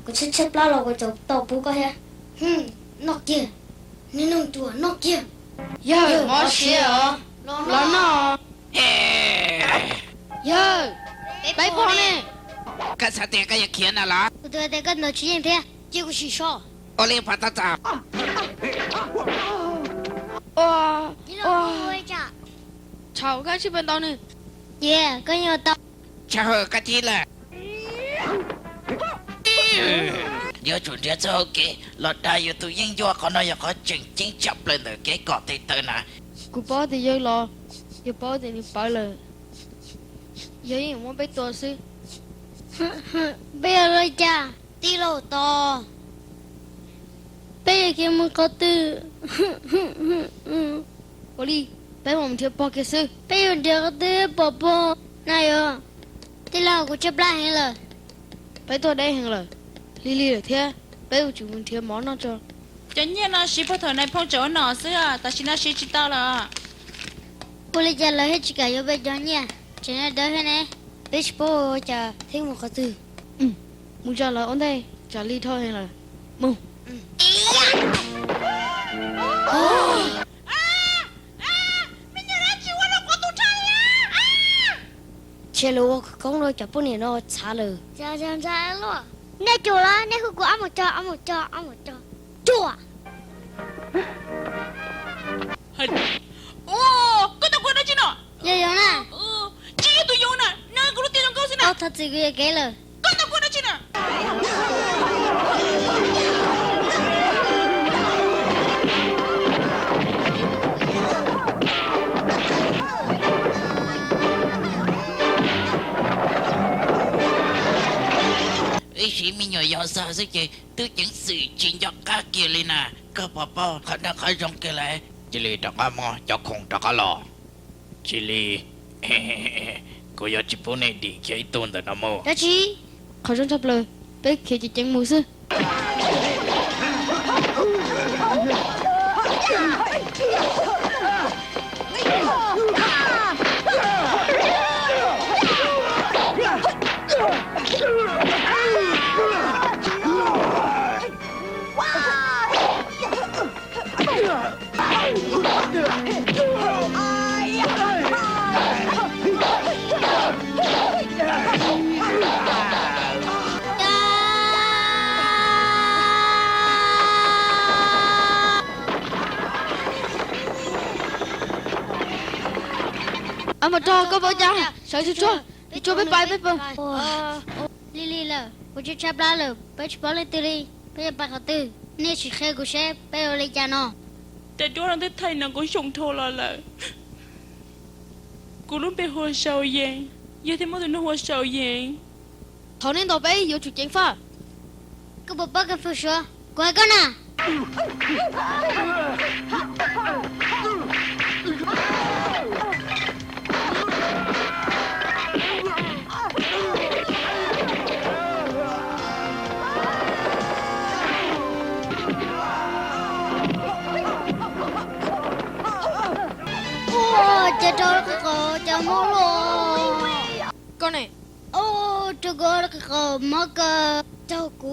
Kuv tshaib tshaib plab los kuv tseem tau pub koj thiab. Noj kiag, niag noog ruam, noj kiag. Yawg, mob siab os, los noj. Yawg, peb pog ne. Koj xav tias koj yuav khiav no los? Kuv twb tias koj ntawd tsis yeej thiab, cia kuv sim so. Ua li pov tab txaus. Thaum koj tsis pab ntau nws, cia koj yeej ua tau. Tshaj hwj koj cib lawm. Yuav tsum nrhiav txoj hau kev los dag yus tus yeeb ncuab, qhov no yog qhov tseem ceeb tshaj plaws ntawm kev kom tes taw na. Kuv paub tias yawg los, yawg paub tias nws pawv lawm, yawg yeej yuav muab peb tua xwb. Peb yuav ua li cas? Tij laug Tos, peb yuav khiav mus qhov twg? Ua li, peb mam nrhiav pog kiag xwb. Peb yuav nrhiav qhov twg pom pog na yog? Tij laug, kuv tshaib plab heev lawm. Peb tuaj deb heev lawm. Lig lig lawm thiab, peb yuav tsum mus nrhiav mov noj tso. Cov nyiaj no siv puag thaum nais phoo tseem ua nom xwb, tam sim no siv tsis tau lawm. Ua li cas lawv thiaj tsis kam yuav peb cov nyiaj, tseem dawb thiab ne? Peb tsis paub ua cas thiab mus qhov twg. Mus tso lawv ua ntej, tsam li dhau heev lawm. Mus. Ntshe lawv ua khawv koob rau cov poj niam no txhav lawm. Nej cuag los nej hu kuv ob mus tso, ob mus tso, ob mus tso. Cuag. Koj tau kuv dab tsi no? Yog yog na. Tsis yog tus yoov na, nws kuv lub tiaj zoo nkauj xwb na. Thov txim, kuv yuam kev lawm. Koj tau kuv dab tsi na? Wb siv me nyuam yaus xwb ces twb ceev xwm tsis nco qab kiag li na. Koj puas paub qhov no qhov zoo kiag lawm? Cia li rov qab muab cov khoom rov qab los. Cia li, kuv yuav tsis pub nej dim kiag ib tug ntawm no mus. Dab tsi? Qhov zoo tshaj plaws, peb khiav ceev ceev mus xwb. Ab, Mos Rog, koj paub cas, sawv tsuag tsuag, tsuag peb pais peb pais. Lig lig lawm, kuv tshaib tshaib plab lawm, peb tsis paub leej twg li, peb yuav pais qhov twg? Nej sim qhia kuv seb peb ua li cas no. Daim duab no twb thaij nws kuv xyoo dhau los lawm. Kuv lub npe hu ua Sau Yees, yog thiaj muab tus no hu ua Sau Yees. Thaum nej ntaus peb yuav tsum ceev faj. Koj puas paub koj fwj suav? Kuv hais koj na. Ua cas rau qhov cov mob luaj. Koj ne? Ua rau kuv qhov mob kawg, raug kuv.